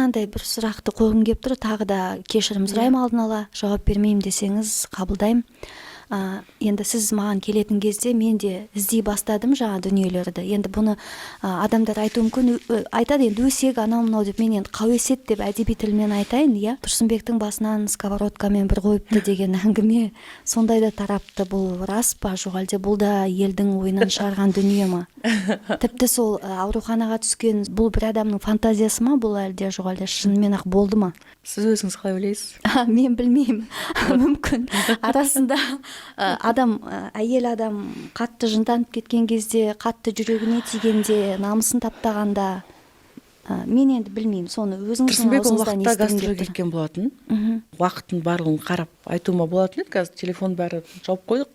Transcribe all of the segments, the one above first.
Мынандай бір сұрақты қойғым келіп тұр, тағы да кешірім сұраймын алдын ала, жауап бермеймін десеңіз, қабылдаймын. Енді сіз маған келетін кезде мен де іздей бастадым жаңа дүниелерді. Енді бұны адамдар айтуы мүмкін, айтады енді, өсек, анау мынау деп. Мен енді қауесет деп әдеби тілмен айтайын, иә. Тұрсынбектің басынан сковородкамен бір қойыпты деген әңгіме сондай да тарапты. Бұл рас па, жоқ әлде бұл да елдің ойынан шығарған дүние ма? Тіпті сол ауруханаға түскен, бұл бір адамның фантазиясы ма бұл, әлде жоқ әлде шынымен ақ болды ма? Сіз өзіңіз қалай ойлайсыз? Мен білмеймін, мүмкін, арасында адам, әйел адам қатты жынданып кеткен кезде, қатты жүрегіне тигенде, намысын таптағанда, мен енді білмеймін, соны өзіңіздің Тұрсынбек ол аузыңыздан уақытта естігім гастрольге келіп тұр. кеткен болатын. Уақыттың барлығын қарап айтуыма болатын еді, қазір телефон, бәрі жауып қойдық.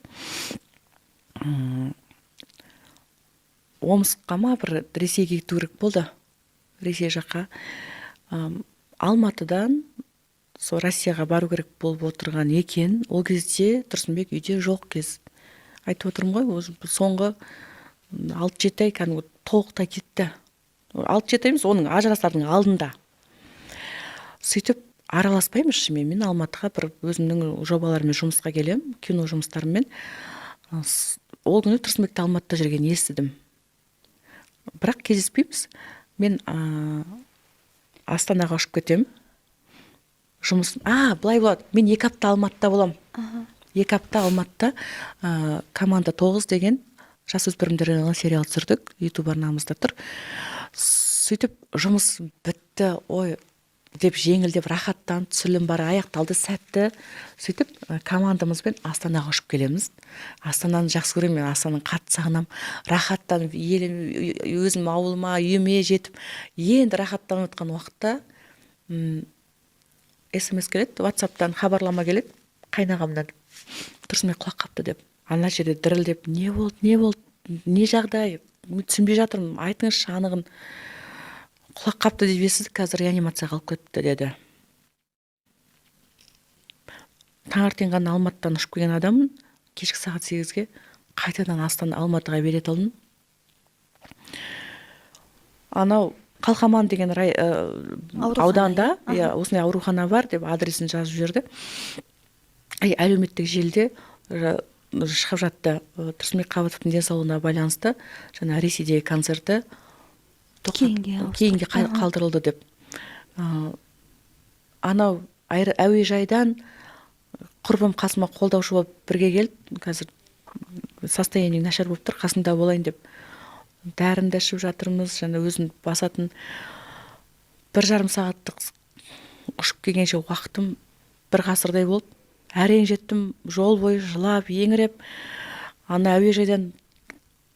Омскқа ма, бір Ресейге кету керек болды, Ресей жаққа. Алматыдан сол Россияға бару керек болып отырған екен. Ол кезде Тұрсынбек үйде жоқ кез, айтып отырмын ғой, уже соңғы 6-7 ай кәдімгі толықтай кетті. 6-7 ай емес, оның ажырасардың алдында. Сөйтіп араласпаймыз шынымен. Мен Алматыға бір өзімнің жобаларыммен жұмысқа келемін, кино жұмыстарыммен. Ол күні Тұрсынбекті Алматыда жүргенін естідім, бірақ кездеспейміз. Мен Астанаға ұшып кетемін жұмыс. Былай болады: мен 2 апта Алматыда боламын, 2 апта Алматыда. «Команда 9» деген жасөспірімдер арналған сериал түсірдік, Ютуб арнамызда тұр. Сөйтіп жұмыс бітті, ой деп жеңілдеп, рахаттанып, түсірілім бары аяқталды сәтті. Сөйтіп командамызбен Астанаға ұшып келеміз. Астананы жақсы көремін мен, Астананы қатты сағынамын. Рахаттанып, елім, өзім ауылыма, үйіме жетіп, енді рахаттанып жатқан уақытта СМС келеді, Ватсаптан хабарлама келеді қайнағамнан: «Тұрсынбек құлап қалыпты», — деп. Ана жерде дірілдеп: «Не болды, не болды, не жағдай? Мен түсінбей жатырмын, айтыңызшы анығын». «Құлап қалыпты деп естідік, қазір реанимацияға алып кетті», — деді. Таңертең ғана Алматыдан ұшып келген адаммын, кешкі сағат 8-ге қайтадан Астана, Алматыға билет алдым. Анау Қалқаман деген Аурухана, ауданда, иә? Иә, осындай аурухана бар деп адресін жазып жіберді. И әлеуметтік желіде шығып жатты: Тұрсынбек Қабатовтың денсаулығына байланысты жаңа Ресейдегі концерті Кейінге ауыстырылды. Кейінге қалдырылды деп. Анау әуежайдан құрбым қасыма қолдаушы болып бірге келді. Қазір состояние нашар болып тұр, қасында болайын деп. Дәрімді ішіп жатырмыз және өзім басатын 1,5 сағаттық ұшып келгенше уақытым бір ғасырдай болды. Әрең жеттім, жол бойы жылап еңіреп ана әуежайдан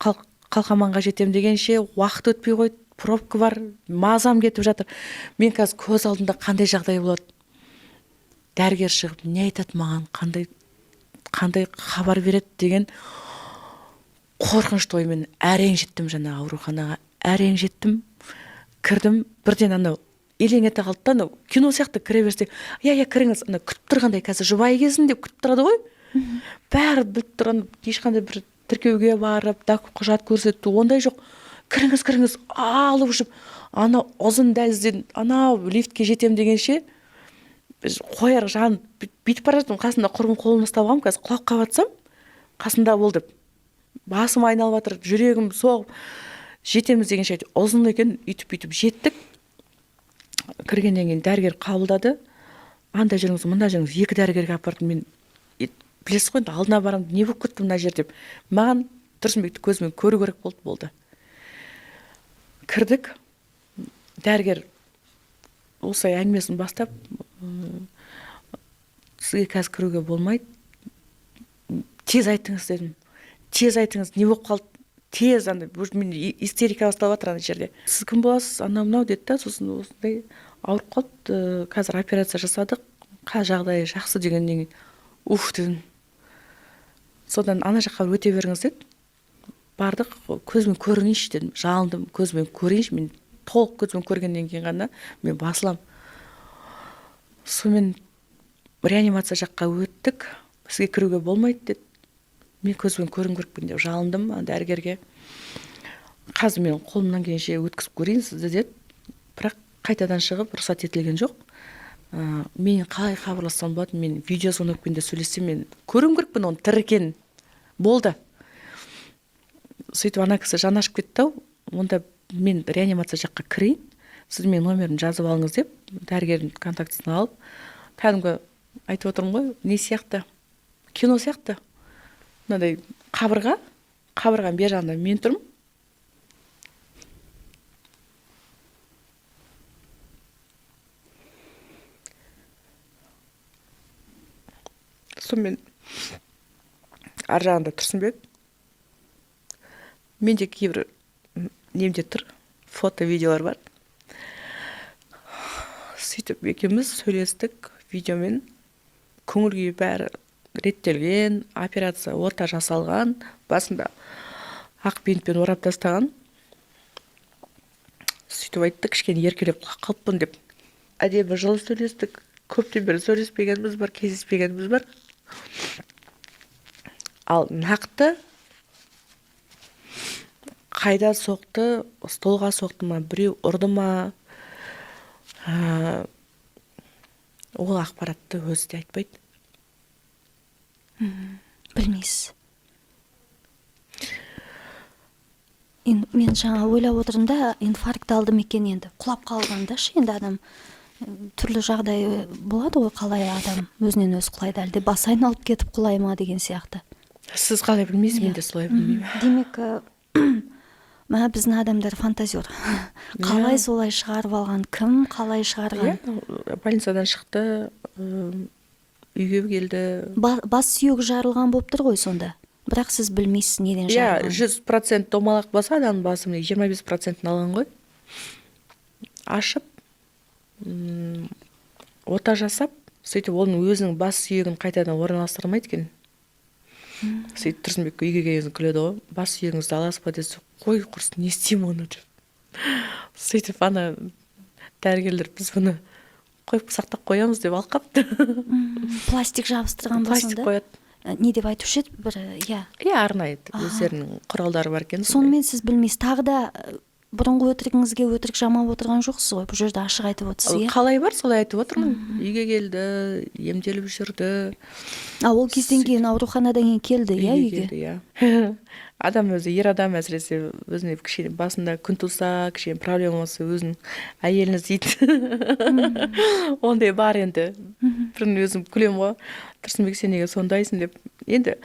Қалқаманға жетем дегенше уақыт өтпей қойды. Пробка бар, мазам кетіп жатыр. Мен қазір көз алдымда қандай жағдай болады, дәрігер шығып не айтады маған, қандай қандай хабар береді деген қорқынышты оймен әрең жеттім жаңағы ауруханаға. Әрең жеттім, кірдім. Бірден анау елең ете қалды да, анау кино сияқты кіре берсең: «Иә, иә, кіріңіз». Ана күтіп тұрғандай, қазір жұбайы келсін деп күтіп тұрады ғой, бәрі біліп тұрған. Ешқандай бір тіркеуге барып да құжат көрсету, ондай жоқ. «Кіріңіз, кіріңіз». Алып ұшып анау ұзын дәлізден анау лифтке жетем дегенше қояр жан бүйтіп бара жатырмын. Қасымда құрбым, қолымнан ұстап алғанмын, қазір құлап қалып жатсам, қасымда бол деп. Басым айналып жатыр, жүрегім соғып, жетеміз дегенше ұзын екен. Үйтіп бүйтіп жеттік. Кіргеннен кейін дәрігер қабылдады: «Анда жүріңіз, мында жүріңіз». Екі дәрігерге апардым мен. Білесіз ғой енді, алдына барамын, не болып кетті мына жер деп. Маған Тұрсынбекті көзімен көру керек болды, болды. Кірдік. Дәрігер осылай әңгімесін бастап: «Сізге қазір кіруге болмайды». «Тез айтыңыз, — дедім, — тез айтыңыз, не болып қалды, тез». Андай уже мен истерика басталып жатыр ана жерде. «Сіз кім боласыз?» анау мынау деді да. Сосын осындай ауырып қалды, қазір операция жасадық, қазір жағдайы жақсы дегеннен кейін «Уф» дедім. Содан «Ана жаққа өте беріңіз» деді. Бардық. «Көзімен көрейінші», — дедім, жалындым. «Көзімен көрейінші, мен толық көзбен көргеннен кейін ғана мен басыламын». Сонымен реанимация жаққа өттік. «Сізге кіруге болмайды», — деді. «Мен көзбен көруім керекпін», — деп жалындым дәрігерге. «Қазір мен қолымнан келгенше өткізіп көрейін сізді», — деді. Бірақ Қайтадан шығып рұқсат етілген жоқ. Мен қалай хабарлассам болады, мен видеозвонокпен де сөйлессем, мен көруім керекпін оның тірі екенін. Болды. Сөйтіп ана кісі жаны ашып кетті ау, онда мен реанимация жаққа кірейін, сіз менің номерімді жазып алыңыз деп дәрігердің контактісін алып, кәдімгі айтып отырмын ғой, не сияқты, кино сияқты, мынандай қабырға, қабырғаның бер жағында мен тұрмын. Сонымен ар жағында Тұрсынбек. Менде кейбір немде тұр, фото, видеолар бар. Сөйтіп екеуміз сөйлестік видеомен, көңіл күйі бәрі реттелген, операция ота жасалған, басында ақ бинтпен орап тастаған. Сөйтіп айтты, кішкене еркелеп құлап қалыппын деп. Әдемі жылы сөйлестік, көптен бері сөйлеспегеніміз бар, кездеспегеніміз бар. Ал нақты қайда соқты, столға соқты ма, біреу ұрды ма, ол ақпаратты өзі де айтпайды. Білмейсіз. Мен жаңа ойлап отырмын да, инфаркт алды ма екен енді, құлап қалғанда ше, енді адам түрлі жағдай болады ғой, қалай адам өзінен өзі құлайды, әлде басы айналып кетіп құлай ма деген сияқты. Сіз қалай білмейсіз, мен де солай білмеймін. Демек, мә, біздің адамдар фантазер. Қалай солай шығарып алған, кім қалай шығарған? Иә, больницадан шықты, үйге келді. Бас сүйегі жарылған болып тұр ғой сонда. Бірақ сіз білмейсіз неден Иә, жарылған. 100% домалақ болса адамның басы, міне 25%-ін алған ғой. Ашып, ота жасап, сөйтіп оның өзінің бас сүйегін қайтадан орналастырмайды екен. Сөйтіп Тұрсынбек үйге келген кезде күледі ғой, бас сүйегіңізді аласыз ба десе, қой құрсын, не істеймін оны деп. Сөйтіп ана дәрігерлер біз бұны қойып сақтап қоямыз деп алып қалыпты. Пластик жабыстырған ба Пластик сонда? қояды. Не деп айтушы еді бір, иә. Иә, арнайы өздерінің құралдары бар екен. Сонымен сіз білмейсіз. Тағы да бұрынғы өтірігіңізге өтірік жамап отырған жоқсыз ғой, бұл жерде ашық айтып отырсыз, иә? Қалай бар, солай айтып отырмын. Үйге келді, емделіп жүрді. А ол кезден кейін ауруханадан кейін келді, иә, Үйге үйге? келді, иә. Адам өзі, ер адам әсіресе өзіне кішкене басында күн туса, кішкене проблема болса, өзінің әйелін іздейді. Ондай бар енді. Бірін өзім күлемін ғой, Тұрсынбек, сен неге сондайсың деп. Енді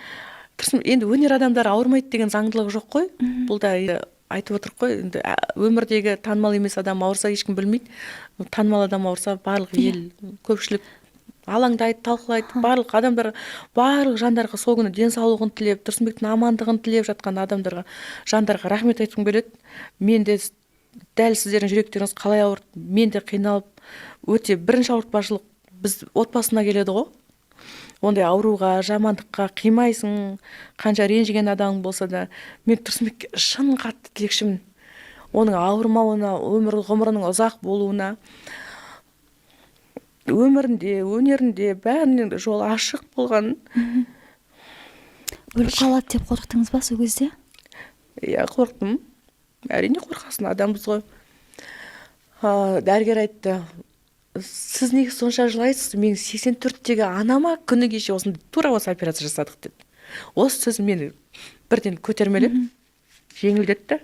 Тұрсын, енді өнер адамдары ауырмайды деген заңдылық жоқ қой. Бұл да енді айтып отырық қой, енді өмірдегі танымал емес адам ауырса ешкім білмейді. Танымал адам ауырса барлық ел, көпшілік алаңдайды, талқылайды. Барлық адамдар, барлық жандарға сол күні денсаулығын тілеп, Тұрсынбектің амандығын тілеп жатқан адамдарға, жандарға рахмет айтқым келеді. Мен де дәл сіздердің жүректеріңіз қалай ауырды, мен де қиналып, өте бірінші ауыртпашылық біз отбасына келеді ғой. Ондай ауруға, жамандыққа қимайсың, қанша ренжіген адамың болса да. Мен Тұрсынбекке шын қатты тілекшімін. Оның ауырмауына, өмір ғұмырының ұзақ болуына, өмірінде, өнерінде бәрінен жол ашық болған. Өліп қалады деп қорықтыңыз ба сол кезде? Иә, қорықтым. Әрине қорқасың, адамбыз ғой. Дәрігер айтты, сіз неге сонша жылайсыз? Мен 84-тегі анама күні кеше осындай тура осы операция жасадық деді. Осы сөз мені бірден көтермелеп, жеңілдетті.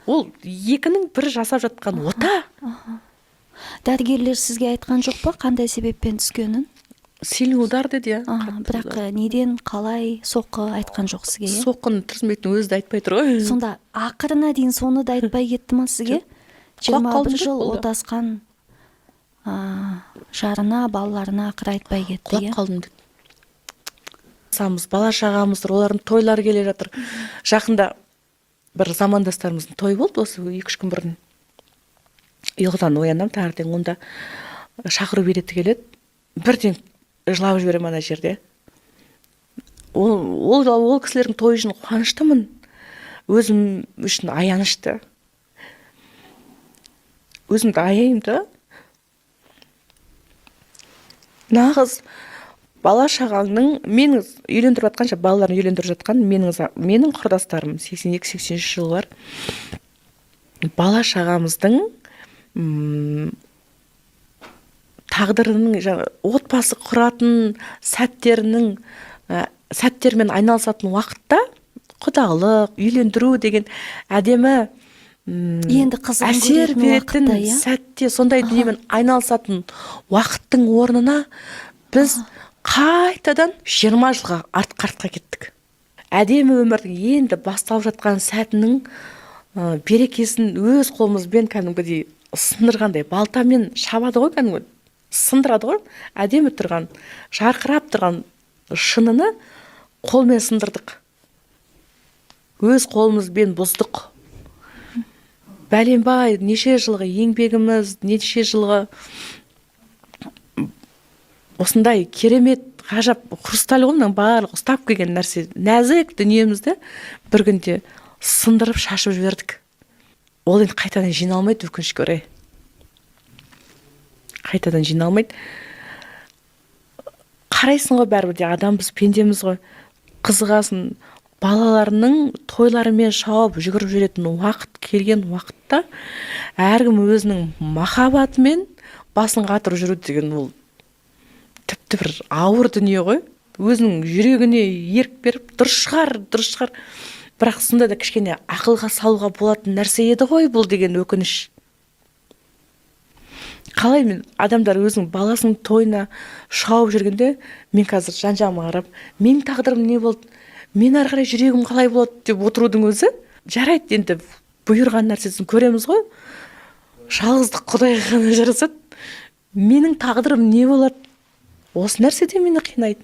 Ол екінің бірі жасап жатқан ота. Дәрігерлер сізге айтқан жоқ па, қандай себеппен түскенін? Сильный удар деді, иә. Қатты Бірақ удар. неден, қалай, соққы айтқан жоқ сізге, иә? Соққыны Тұрсынбектің өзі де айтпай тұр ғой. Сонда ақырына дейін соны да айтпай кетті ма сізге? Жоқ. Құлап Жиырма қалдым бір деп жыл болды. отасқан, жарына, балаларына ақыры айтпай кетті, Құлап иә? қалдым деді. Самыз, бала шағамыз тұр, олардың тойлары келе жатыр. Жақында бір замандастарымыздың тойы болды, осы 2-3 күн бұрын. Ұйқыдан оянамын таңертең, онда шақыру билеті келеді. Бірден жылап жіберемін ана жерде. Ол кісілердің тойы үшін қуаныштымын. Өзім үшін аянышты. Өзімді аяймын да. Нағыз бала шағаңның, менің үйлендіріп жатқанша балаларын үйлендіріп жатқан менің құрдастарым 82-83 жыл бар. Бала шағамыздың Тағдырының, жаңа отбасы құратын сәттерінің, сәттермен айналысатын уақытта құдалық, үйлендіру деген әдемі Енді қызығын әсер көретін беретін уақытта, иә? сәтте, сондай дүниемен айналысатын уақыттың орнына біз қайтадан 20 жылға артқа кеттік. Әдемі өмірдің енді басталып жатқан сәтінің берекесін өз қолымызбен кәдімгідей сындырғандай, балтамен шабады ғой, кәдімгі сындырады ғой. Әдемі тұрған, жарқырап тұрған шыныны қолмен сындырдық, өз қолымызбен бұздық. Бәленбай неше жылғы еңбегіміз, неше жылғы осындай керемет, ғажап хрусталь ғой мынаның барлығы, ұстап келген нәрсе, нәзік дүниемізді бір күнде сындырып, шашып жібердік. Ол енді қайтадан жиналмайды, өкінішке орай, қайтадан жиналмайды. Қарайсың ғой, бәрібір де адамбыз, пендеміз ғой, қызығасың. Балаларының тойларымен шауып жүгіріп жүретін уақыт келген уақытта әркім өзінің махаббатымен басын қатырып жүру деген ол тіпті бір ауыр дүние ғой. Өзінің жүрегіне ерік беріп, дұрыс шығар, дұрыс шығар, бірақ сонда да кішкене ақылға салуға болатын нәрсе еді ғой бұл деген өкініш. Қалай мен, адамдар өзінің баласының тойына шауып жүргенде, мен қазір жан жағыма қарап, менің тағдырым не болды, мен ары қарай жүрегім қалай болады деп отырудың өзі. Жарайды, енді бұйырған нәрсесін көреміз ғой, жалғыздық құдайға ғана жарасады. Менің тағдырым не болады, осы нәрсе де мені қинайды.